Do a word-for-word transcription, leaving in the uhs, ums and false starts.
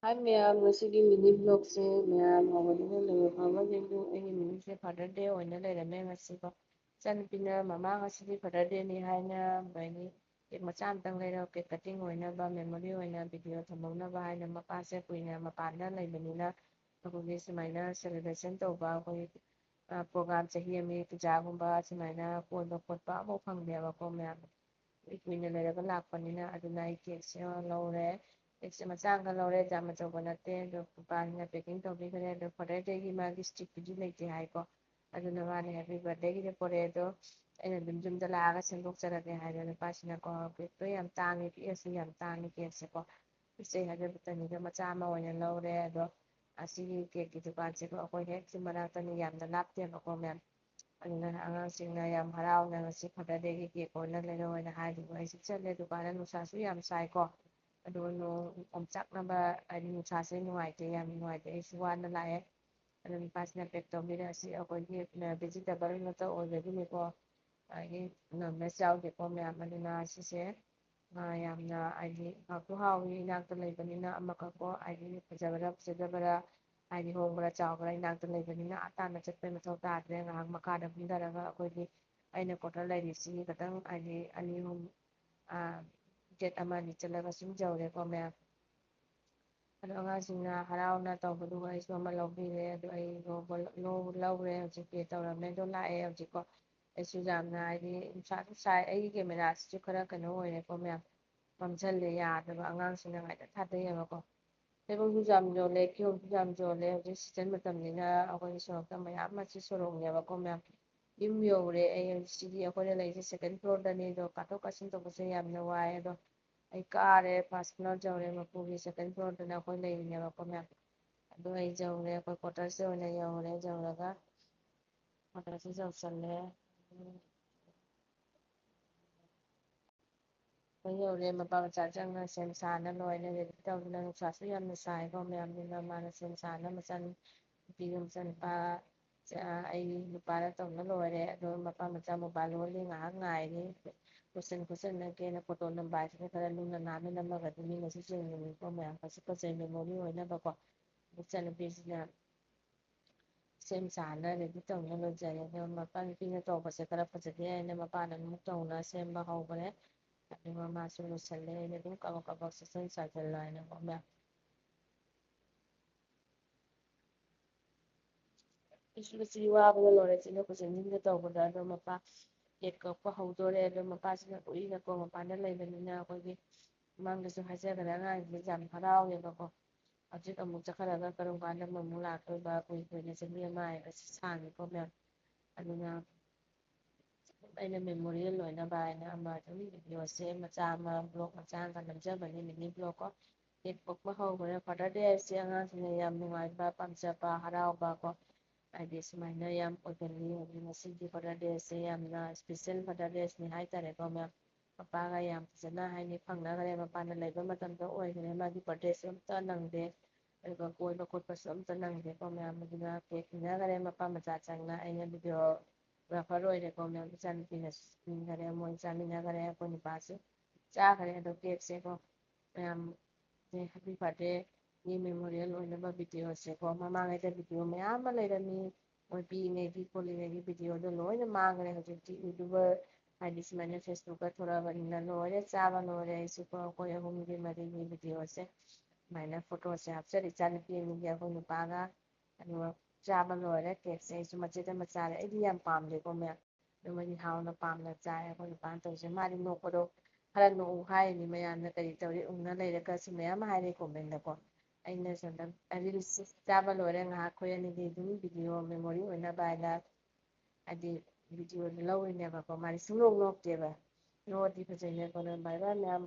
Hi ꯃꯌꯥꯝ, ꯉꯁꯤꯒꯤ mini vlogꯁꯦ ꯃꯌꯥꯝ ꯍꯧꯕꯗꯒꯤ ꯂꯣꯏꯕ ꯐꯥꯎꯕ ꯌꯦꯡꯕꯤꯌꯨ꯫ ꯑꯩꯒꯤ ꯃꯤꯅꯤꯡꯁꯦ Father Day ꯑꯣꯏꯅ ꯂꯩꯔꯝꯃꯦ ꯉꯁꯤꯀꯣ꯫ ꯏꯆꯥꯅꯨꯄꯤꯅ "ꯃꯃꯥ, ꯉꯁꯤꯗꯤ Father Dayꯅꯤ" ꯍꯥꯏꯅ ꯀꯩꯅꯤ, cake ꯃꯆꯥ ꯑꯃꯇꯪ ꯂꯩꯔꯒ cake cutting ꯑꯣꯏꯅꯕ, memory ꯑꯣꯏꯅ video ꯊꯝꯍꯧꯅꯕ ꯍꯥꯏꯅ ꯃꯄꯥꯁꯦ ꯀꯨꯏꯅ ꯃꯄꯥꯟꯗ ꯂꯩꯕꯅꯤꯅ ꯑꯩꯈꯣꯏꯒꯤ ꯁꯨꯃꯥꯏꯅ celebration ꯇꯧꯕ ꯑꯩꯈꯣꯏ ꯑ, program ꯆꯍꯤ ꯑꯃꯒꯤ ꯄꯨꯖꯥꯒꯨꯝꯕ ꯁꯨꯃꯥꯏꯅ ꯀꯣꯏꯕ ꯈꯣꯠꯄ ꯑꯃꯐꯥꯎ ꯐꯪꯗꯦꯕꯀꯣ ꯃꯌꯥꯝ꯫ ꯀꯨꯏ ꯀꯨꯏꯅ ꯂꯩꯔꯒ ꯂꯥꯛꯄꯅꯤꯅ ꯑꯗꯨꯅ ꯑꯩ cakeꯁꯦ ꯂꯧꯔꯦ꯫ Cakeꯁꯦ ꯃꯆꯥ ꯑꯃꯒ ꯂꯧꯔꯦ, ꯌꯥꯝ ꯑꯆꯧꯕ ꯅꯠꯇꯦ꯫ ꯑꯗꯣ ꯅꯨꯄꯥꯁꯤꯅ packing ꯇꯧꯕꯤꯈ꯭ꯔꯦ꯫ ꯑꯗꯣ Father Dayꯒꯤ ꯃꯥꯒꯤ stickꯇꯨꯗꯤ ꯂꯩꯇꯦ ꯍꯥꯏꯀꯣ꯫ ꯑꯗꯨꯅ ꯃꯥꯅ happy birthdayꯒꯤꯗꯤ ꯄꯣꯔꯛꯑꯦ꯫ ꯑꯗꯣ ꯑꯩꯅ ꯑꯗꯨꯝ ꯌꯨꯝꯗ ꯂꯥꯛꯑꯒ ꯁꯦꯝꯗꯣꯛꯆꯔꯒꯦ ꯍꯥꯏꯗꯅ ꯅꯨꯄꯥꯁꯤꯅꯀꯣ꯫ Cakeꯇꯣ ꯌꯥꯝ ꯇꯥꯡꯉꯦ, ꯄꯤꯛꯑꯁꯨ ꯌꯥꯝ ꯇꯥꯡꯉꯦ cakeꯁꯦꯀꯣ꯫ ꯄꯤꯛꯆꯩ ꯍꯥꯏꯕ ꯕꯇꯅꯤꯗ ꯃꯆꯥ ꯑꯃ ꯑꯣꯏꯅ ꯂꯧꯔꯦ꯫ ꯑꯗꯣ ꯑꯁꯤꯒꯤ cakeꯀꯤ ꯗꯨꯀꯥꯟꯁꯦꯀꯣ ꯑꯩꯈꯣꯏ ꯍꯦꯛ ꯁꯤ ꯃꯅꯥꯛꯇꯅꯤ, ꯌꯥꯝꯅ ꯂꯥꯞꯇꯦꯕꯀꯣ ꯃꯌꯥꯝ꯫ ꯑꯗꯨꯅ ꯑꯉꯥꯡꯁꯤꯡꯅ ꯌꯥꯝ ꯍꯔꯥꯎꯅ ꯉꯁꯤ Father Dayꯒꯤ cake ꯑꯣꯏꯅ ꯂꯩꯔꯛꯑꯣꯅ ꯍꯥꯏꯗꯨꯅ ꯑꯩꯁꯦ ꯆꯠꯂꯦ꯫ ꯗꯨꯀꯥꯟꯗ ꯅꯨꯡꯁꯥꯁꯨ ꯌꯥꯝ ꯁꯥꯏꯀꯣ꯫ ꯑꯗꯨꯒ ꯅꯣꯡ ꯑꯣꯝꯆꯥꯛꯅꯕ, ꯍꯥꯏꯗꯤ ꯅꯨꯡꯁꯥꯁꯦ ꯅꯨꯡꯉꯥꯏꯇꯦ, ꯌꯥꯝ ꯅꯨꯡꯉꯥꯏꯇꯦ꯫ ꯑꯩꯁꯨ ꯋꯥꯅ ꯂꯥꯛꯑꯦ꯫ ꯑꯗꯨ ꯅꯨꯄꯥꯁꯤꯅ pack ꯇꯧꯕꯤꯔꯦ꯫ ꯑꯁꯤ ꯑꯩꯈꯣꯏꯒꯤ vegetable ꯉꯥꯛꯇ ꯑꯣꯏꯕꯒꯤꯅꯤꯀꯣ꯫ ꯑꯗꯒꯤ non veg ꯌꯥꯎꯗꯦꯀꯣ ꯃꯌꯥꯝ꯫ ꯑꯗꯨꯅ ꯁꯤꯁꯦ, ꯑ, ꯌꯥꯝꯅ ꯍꯥꯏꯗꯤ ꯍꯥꯎꯁꯨ ꯍꯥꯎꯏ, ꯏꯅꯥꯛꯇ ꯂꯩꯕꯅꯤꯅ꯫ ꯑꯃꯈꯛꯀꯣ ꯍꯥꯏꯗꯤ ꯐꯖꯕꯔꯥ ꯐꯖꯗꯕꯔꯥ, ꯍꯥꯏꯗꯤ ꯍꯣꯡꯕꯔꯥ ꯆꯥꯎꯕꯔꯥ, ꯏꯅꯥꯛꯇ ꯂꯩꯕꯅꯤꯅ ꯑꯥ ꯇꯥꯟꯅ ꯆꯠꯄꯩ ꯃꯊꯧ ꯇꯥꯗ꯭ꯔꯦ꯫ ꯉꯥꯏꯍꯥꯛ ꯃꯈꯥꯗ ꯀꯨꯝꯊꯔꯒ ꯑꯩꯈꯣꯏꯒꯤ ꯑꯩꯅ quarter ꯂꯩꯔꯤꯁꯤꯒꯤ ꯈꯇꯪ ꯍꯥꯏꯗꯤ ꯑꯅꯤ ꯑꯍꯨꯝ, ꯑ, gate ꯑꯃ ꯑꯅꯤ ꯆꯠꯂꯒ ꯁꯨꯝ ꯌꯧꯔꯦꯀꯣ ꯃꯌꯥꯝ꯫ ꯑꯗꯣ ꯑꯉꯥꯡꯁꯤꯡꯅ ꯍꯔꯥꯎꯅ ꯇꯧꯕꯗꯨꯒ ꯑꯩꯁꯨ ꯑꯃ ꯂꯧꯕꯤꯔꯦ꯫ ꯑꯗꯣ ꯑꯩ ꯂꯧꯕ-, ꯂꯧ-, ꯂꯧꯔꯦ꯫ ꯍꯧꯖꯤꯛ pay ꯇꯧꯔꯝꯃꯦ꯫ ꯑꯗꯣ ꯂꯥꯛꯑꯦ ꯍꯧꯖꯤꯛꯀꯣ꯫ ꯑꯩꯁꯨ ꯌꯥꯝꯅ ꯍꯥꯏꯗꯤ ꯅꯨꯡꯁꯥꯁꯨ ꯁꯥꯏ꯫ ꯑꯩꯒꯤ cameraꯁꯤꯁꯨ ꯈꯔ ꯀꯩꯅꯣ ꯑꯣꯏꯔꯦꯀꯣ ꯃꯌꯥꯝ, ꯃꯝꯁꯜꯂꯦ, ꯌꯥꯗꯕ꯫ ꯑꯉꯥꯡꯁꯤꯡꯅ ꯉꯥꯏꯗ ꯊꯥꯗꯩꯌꯦꯕꯀꯣ꯫ ꯊꯩꯕꯣꯡꯁꯨ ꯌꯥꯝ ꯌꯣꯜꯂꯦ, ꯀꯤꯍꯣꯝꯁꯨ ꯌꯥꯝ ꯌꯣꯜꯂꯦ꯫ ꯍꯧꯖꯤꯛ season ꯃꯇꯝꯅꯤꯅ ꯑꯩꯈꯣꯏꯒꯤ ꯁꯣꯔꯣꯛꯇ ꯃꯌꯥꯝ ꯑꯁꯤ ꯁꯣꯔꯣꯛꯅꯦꯕꯀꯣ ꯃꯌꯥꯝ꯫ ꯌꯨꯝ ꯌꯧꯔꯦ꯫ ꯑꯩ ꯍꯧꯖꯤꯛ ꯁꯤꯒꯤ ꯑꯩꯈꯣꯏꯅ ꯂꯩꯔꯤꯁꯦ second floorꯗꯅꯤ꯫ ꯑꯗꯣ ꯀꯥꯊꯣꯛ ꯀꯥꯁꯤꯟ ꯇꯧꯕꯁꯦ ꯌꯥꯝꯅ ꯋꯥꯏ꯫ ꯑꯗꯣ ꯑꯩ ꯀꯥꯔꯦ, first floor ꯌꯧꯔꯦ꯫ ꯃꯄꯨꯒꯤ second floorꯗꯅ ꯑꯩꯈꯣꯏ ꯂꯩꯔꯤꯅꯦꯕꯀꯣ ꯃꯌꯥꯝ꯫ ꯑꯗꯨ ꯑꯩ ꯌꯧꯔꯦ, ꯑꯩꯈꯣꯏ quartersꯇ ꯑꯣꯏꯅ ꯌꯧꯔꯦ꯫ ꯌꯧꯔꯒ quartersꯁꯤ ꯌꯧꯁꯜꯂꯦ꯫ ꯑꯩꯈꯣꯏ ꯌꯧꯔꯦ꯫ ꯃꯄꯥ ꯃꯆꯥ ꯆꯪꯅ ꯁꯦꯝ ꯁꯥꯅ ꯂꯣꯏꯅ ready ꯇꯧꯗꯅ, ꯅꯨꯡꯁꯥꯁꯨ ꯌꯥꯝꯅ ꯁꯥꯏꯀꯣ ꯃꯌꯥꯝ꯫ ꯑꯗꯨꯅ ꯃꯥꯅ ꯁꯦꯝ ꯁꯥꯅ ꯃꯆꯟ ꯅꯨꯄꯤꯒ ꯃꯆꯟꯅꯨꯄꯥ, ꯑꯩ ꯅꯨꯄꯥꯅ ꯇꯧꯅ ꯂꯣꯏꯔꯦ꯫ ꯑꯗꯣ ꯃꯄꯥ ꯃꯆꯥ mobile ꯂꯣꯜꯂꯤ, ꯉꯥꯏꯍꯥꯛ ꯉꯥꯏꯔꯤ꯫ ꯀꯣꯏꯁꯟ ꯈꯣꯠꯆꯟꯅꯒꯦꯅ ꯐꯣꯇꯣ ꯅꯝꯕ ꯍꯥꯏꯁꯤꯅ ꯈꯔ ꯂꯨꯅ ꯅꯥꯟꯅ ꯅꯝꯃꯒꯗꯤ ꯃꯤꯅꯁꯨ ꯌꯦꯡꯅꯤꯡꯉꯤꯀꯣ ꯃꯌꯥꯝ꯫ ꯐꯁꯨ ꯐꯖꯩ, ꯃꯦꯃꯣꯔꯤ ꯑꯣꯏꯅꯕꯀꯣ꯫ ꯏꯆꯟꯅꯨꯄꯤꯁꯤꯅ ꯁꯦꯝ ꯁꯥꯅ ꯔꯦꯗꯤ ꯇꯧꯅ ꯂꯣꯏꯖꯔꯦ꯫ ꯑꯗꯣ ꯃꯄꯥ ꯅꯨꯄꯤꯅ ꯇꯧꯕꯁꯦ ꯈꯔ ꯐꯖꯗꯦ ꯍꯥꯏꯅ ꯃꯄꯥꯅ ꯑꯃꯨꯛ ꯇꯧꯅ ꯁꯦꯝꯕ ꯍꯧꯈ꯭ꯔꯦ꯫ ꯑꯗꯨꯒ ꯃꯥꯁꯨ ꯂꯣꯏꯁꯜꯂꯦ꯫ ꯑꯩꯅ ꯑꯗꯨꯝ ꯀꯕꯛ ꯀꯕꯛ ꯁꯦꯠꯆꯟ ꯁꯥꯖꯜꯂꯣ ꯍꯥꯏꯅꯀꯣ ꯃꯌꯥꯝ꯫ ꯏꯁꯨ ꯁꯤ ꯋꯥꯕꯅ ꯂꯣꯏꯔꯦ꯫ ꯆꯤꯟꯅ ꯈꯨꯠꯆꯟꯁꯤꯟꯗ ꯇꯧꯕꯗ ꯑꯗꯣ ꯃꯄꯥ ꯀꯦꯛ ꯀꯛꯄ ꯍꯧꯗꯣꯔꯦ꯫ ꯑꯗꯣ ꯃꯄꯥꯁꯤꯅ ꯀꯨꯏꯅꯀꯣ ꯃꯄꯥꯟꯗ ꯂꯩꯕꯅꯤꯅ ꯑꯩꯈꯣꯏꯒꯤ ꯃꯃꯥꯡꯗꯁꯨ ꯍꯥꯏꯖꯈ꯭ꯔꯦ, ꯑꯉꯥꯡꯁꯤꯡꯁꯦ ꯌꯥꯝ ꯍꯔꯥꯎꯋꯦꯕꯀꯣ꯫ ꯍꯧꯖꯤꯛ ꯑꯃꯨꯛ ꯆꯠꯈꯠꯂꯒ ꯀꯔꯝ ꯀꯥꯟꯗ ꯑꯃꯨꯛ ꯂꯥꯛꯇꯣꯏꯕ? ꯀꯨꯏ ꯀꯨꯏꯅ ꯆꯍꯤ ꯑꯃ ꯍꯥꯏꯕꯁꯤ ꯁꯥꯡꯉꯤꯀꯣ ꯃꯌꯥꯝ꯫ ꯑꯗꯨꯅ ꯑꯩꯅ ꯃꯦꯃꯣꯔꯤꯌꯦꯜ ꯑꯣꯏꯅꯕ ꯍꯥꯏꯅ ꯑꯃ ꯑꯗꯨꯝ ꯚꯤꯗꯤꯑꯣꯁꯦ ꯃꯆꯥ ꯑꯃ, ꯕ꯭ꯂꯣꯛ ꯃꯆꯥ ꯑꯃ ꯅꯝꯖꯕꯅꯤ, ꯃꯤꯅꯤ ꯕ꯭ꯂꯣꯛ ꯀꯣ꯫ ꯀꯦꯛ ꯀꯛꯄ ꯍꯧꯈ꯭ꯔꯦ꯫ ꯐꯥꯗꯔ ꯗꯦ ꯍꯥꯏꯁꯦ ꯑꯉꯥꯡꯁꯤꯡꯅ ꯌꯥꯝ ꯅꯨꯡꯉꯥꯏꯕ, ꯄꯥꯝꯖꯕ, ꯍꯔꯥꯎꯕ ꯀꯣ, ꯍꯥꯏꯗꯤ ꯁꯨꯃꯥꯏꯅ ꯌꯥꯝ ꯑꯣꯏꯒꯜꯂꯤ꯫ ꯍꯥꯏꯗꯤ ꯉꯁꯤꯒꯤ ꯐꯥꯗꯔ ꯗꯦꯁꯦ ꯌꯥꯝꯅ ꯏꯁꯄꯤꯁꯦꯜ ꯐꯥꯗꯔ ꯗꯦꯁꯅꯤ ꯍꯥꯏꯇꯥꯔꯦꯀꯣ ꯃꯌꯥꯝ꯫ ꯃꯄꯥꯒ ꯌꯥꯝ ꯐꯖꯅ ꯍꯥꯏꯗꯤ ꯐꯪꯅꯈ꯭ꯔꯦ꯫ ꯃꯄꯥꯟꯗ ꯂꯩꯕ ꯃꯇꯝꯗ ꯑꯣꯏꯈ꯭ꯔꯦ꯫ ꯃꯥꯒꯤ ꯕꯥꯔꯗꯦꯁꯨ ꯑꯝꯇ ꯅꯪꯗꯦ꯫ ꯑꯗꯨꯒ ꯀꯣꯏꯕ ꯈꯣꯠꯄꯁꯨ ꯑꯝꯇ ꯅꯪꯗꯦꯀꯣ ꯃꯌꯥꯝ꯫ ꯑꯗꯨꯅ ꯀꯦꯛ ꯄꯤꯅꯈ꯭ꯔꯦ ꯃꯄꯥ ꯃꯆꯥ ꯆꯪꯅ꯫ ꯑꯩꯅ ꯚꯤꯗꯤꯑꯣꯒ꯭ꯔꯥꯐꯔ ꯑꯣꯏꯔꯦꯀꯣ ꯃꯌꯥꯝ꯫ ꯏꯆꯥꯅꯨꯄꯤꯅꯁꯨ ꯄꯤꯈꯔꯦ, ꯃꯣꯏ ꯆꯥꯃꯤꯟꯅꯈꯔꯦ꯫ ꯑꯩꯈꯣꯏ ꯅꯨꯄꯥꯁꯨ ꯆꯥꯈꯔꯦ꯫ ꯑꯗꯣ ꯀꯦꯛꯁꯦꯀꯣ ꯃꯌꯥꯝ, ꯍꯦꯄꯤ ꯕꯥꯔꯗꯦꯒꯤ ꯃꯦꯃꯣꯔꯤꯌꯦꯜ ꯑꯣꯏꯅꯕ ꯚꯤꯗꯤꯑꯣꯁꯦꯀꯣ꯫ ꯃꯃꯥꯡꯉꯩꯗ ꯚꯤꯗꯤꯑꯣ ꯃꯌꯥꯝ ꯑꯃ ꯂꯩꯔꯝꯃꯤ, ꯃꯣꯏ ꯄꯤꯛꯏꯉꯩꯒꯤ ꯈꯣꯠꯂꯤꯉꯩꯒꯤ ꯚꯤꯗꯤꯑꯣꯗꯣ ꯂꯣꯏꯅ ꯃꯥꯡꯈ꯭ꯔꯦ꯫ ꯍꯧꯖꯤꯛꯇꯤ ꯌꯨꯇ꯭ꯌꯨꯕꯔ ꯍꯥꯏꯗꯤ ꯁꯨꯃꯥꯏꯅ ꯐꯦꯁꯕꯨꯛꯇ ꯊꯣꯔꯛꯑꯕꯅꯤꯅ ꯂꯣꯏꯔꯦ, ꯆꯥꯕ ꯂꯣꯏꯔꯦ꯫ ꯑꯩꯁꯨꯀꯣ ꯑꯩꯈꯣꯏ ꯑꯍꯨꯝꯒꯤ ꯃꯔꯤꯒꯤ ꯚꯤꯗꯤꯑꯣꯁꯦ ꯁꯨꯃꯥꯏꯅ ꯐꯣꯇꯣꯁꯦ ꯍꯥꯞꯆꯔꯤ, ꯏꯆꯥꯅꯨꯄꯤ ꯑꯅꯤꯒꯤ ꯑꯩꯈꯣꯏ ꯅꯨꯄꯥꯒ꯫ ꯑꯗꯨꯒ ꯆꯥꯕ ꯂꯣꯏꯔꯦ ꯀꯦꯛꯁꯦ꯫ ꯑꯩꯁꯨ ꯃꯆꯦꯠ ꯑꯃ ꯆꯥꯔꯦ꯫ ꯑꯩꯗꯤ ꯌꯥꯝ ꯄꯥꯝꯗꯦꯀꯣ ꯃꯌꯥꯝ, ꯑꯗꯨ ꯃꯣꯏꯗꯤ ꯍꯥꯎꯅ ꯄꯥꯝꯅ ꯆꯥꯏ꯫ ꯑꯩꯈꯣꯏ ꯅꯨꯄꯥꯅ ꯇꯧꯔꯤꯁꯦ, ꯃꯥꯗꯤ ꯅꯣꯛꯄꯗꯣ ꯈꯔ ꯅꯣꯛꯎ ꯍꯥꯏꯔꯤꯅꯤ꯫ ꯃꯌꯥꯝꯅ ꯀꯔꯤ ꯇꯧꯔꯤ ꯎꯅ ꯂꯩꯔꯒꯁꯨ ꯃꯌꯥꯝ ꯑꯃ ꯍꯥꯏꯔꯦ ꯀꯣꯃꯦꯟꯗꯀꯣ꯫ ꯑꯩꯅ ꯁꯣꯝꯗ ꯔꯤꯜꯁ ꯆꯥꯕ ꯂꯣꯏꯔꯦ, ꯉꯥꯏꯍꯥꯛ ꯑꯩꯈꯣꯏ ꯑꯅꯤꯗꯤ ꯑꯗꯨꯝ ꯚꯤꯗꯤꯑꯣ ꯃꯦꯃꯣꯔꯤ ꯑꯣꯏꯅꯕ ꯍꯥꯏꯅ ꯍꯥꯏꯗꯤ ꯚꯤꯗꯤꯑꯣꯗꯨ ꯂꯧꯔꯤꯅꯦꯕꯀꯣ꯫ ꯃꯥꯗꯤ ꯁꯨꯡꯅꯣꯛ ꯅꯣꯛꯇꯦꯕ꯫ ꯅꯣꯛꯑꯗꯤ ꯐꯖꯩꯅꯦꯀꯣ ꯅꯪ ꯚꯥꯏꯔꯦꯜ ꯃꯌꯥꯝ